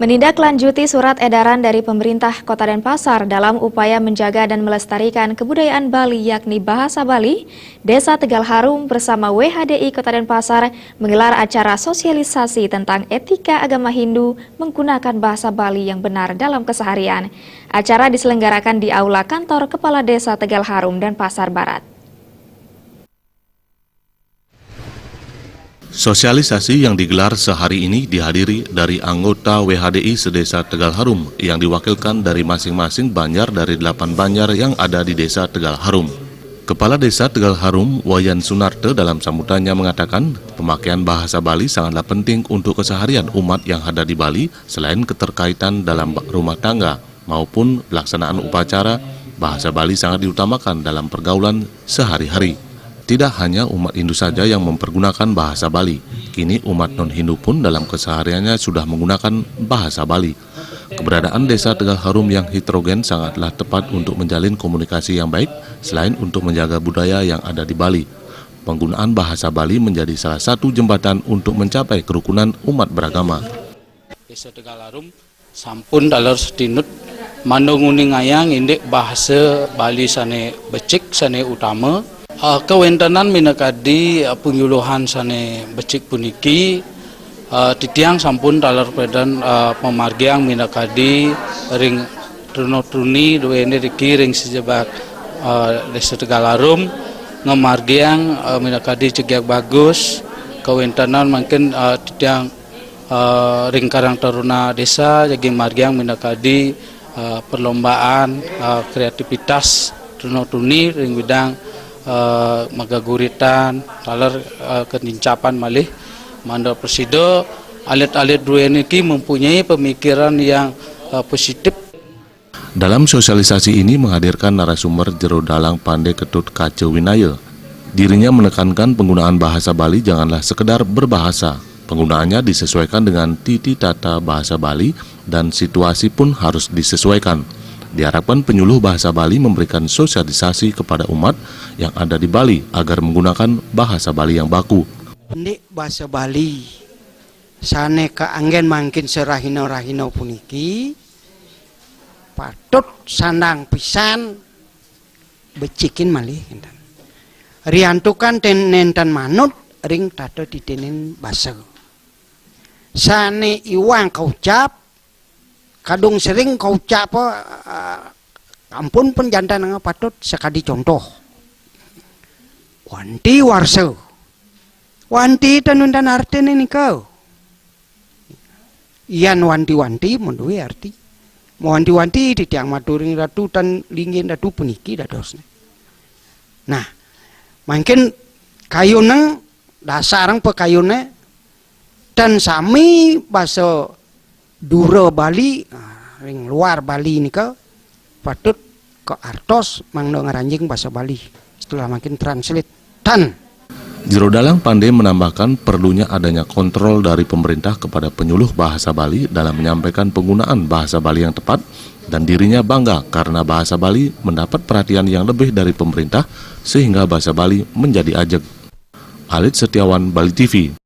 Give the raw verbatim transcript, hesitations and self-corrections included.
Menindaklanjuti surat edaran dari pemerintah Kota Denpasar dalam upaya menjaga dan melestarikan kebudayaan Bali, yakni bahasa Bali, Desa Tegal Harum bersama W H D I Kota Denpasar menggelar acara sosialisasi tentang etika agama Hindu menggunakan bahasa Bali yang benar dalam keseharian. Acara diselenggarakan di Aula Kantor Kepala Desa Tegal Harum, Denpasar Barat. Sosialisasi yang digelar sehari ini dihadiri dari anggota W H D I sedesa Tegal Harum yang diwakilkan dari masing-masing banjar dari delapan banjar yang ada di desa Tegal Harum. Kepala Desa Tegal Harum, Wayan Sunarte, dalam sambutannya mengatakan, pemakaian bahasa Bali sangatlah penting untuk keseharian umat yang ada di Bali, selain keterkaitan dalam rumah tangga maupun pelaksanaan upacara, bahasa Bali sangat diutamakan dalam pergaulan sehari-hari. Tidak hanya umat Hindu saja yang mempergunakan bahasa Bali, kini umat non-Hindu pun dalam kesehariannya sudah menggunakan bahasa Bali. Keberadaan Desa Tegal Harum yang heterogen sangatlah tepat untuk menjalin komunikasi yang baik, selain untuk menjaga budaya yang ada di Bali. Penggunaan bahasa Bali menjadi salah satu jembatan untuk mencapai kerukunan umat beragama. Desa Tegal Harum sampun taler satinut mangda nguningayang indik bahasa Bali sane becik, sane utama. Eh, kawentenan minakadi, eh, panyuluhan sane becik puniki, eh, titiang sampun taler pedan, eh, pamargiang minakadi ring truna-truni duene riki ring sajebag, eh, Desa Tegal Harum, ngamargiang, eh, minakadi cegiag bagus, kawentenan mangkin, eh, titiang eh, ring Karang Taruna Desa jagi margiang minakadi, eh, perlombaan, eh, kreativitas truna-truni ring bidang, eh, magaguritan, taler, eh, kanincapan malih mangda prasida alit-alit druene niki mempunyai pemikiran yang, eh, positif. Dalam sosialisasi ini menghadirkan narasumber Jero Dalang Pande Ketut Kaca Winaya. Dirinya menekankan penggunaan bahasa Bali janganlah sekedar berbahasa. Penggunaannya disesuaikan dengan titi tata bahasa Bali dan situasi pun harus disesuaikan. Diharapkan penyuluh bahasa Bali memberikan sosialisasi kepada umat yang ada di Bali agar menggunakan bahasa Bali yang baku. Indik bahasa Bali sane kaanggen mangkin sarahina-rahina puniki patut sandang pisan becikin malih enten. Riantukan ten nenten manut ring tata titinin basa. Sane iwang kaucap, kadung sering kaucap, eh, ampun pun jantan patut sakadi contoh. Wanti warsa. Wanti ten nenten artine nika. Yan wanti-wanti maduwe arti. Mawanti-wanti titiang maturing ratu tan linggih ratu puniki dadosne. Nah, mangkin kayuneng dasareng pakayune tan sami basa dura Bali, ah, ring luar Bali nika patut kaartos mangda ngranjing basa Bali. Setelah mangkin translate tan. Jero Dalang Pande menambahkan perlunya adanya kontrol dari pemerintah kepada penyuluh bahasa Bali dalam menyampaikan penggunaan bahasa Bali yang tepat dan dirinya bangga karena bahasa Bali mendapat perhatian yang lebih dari pemerintah sehingga bahasa Bali menjadi ajeg. Alit Setiawan, Bali T V.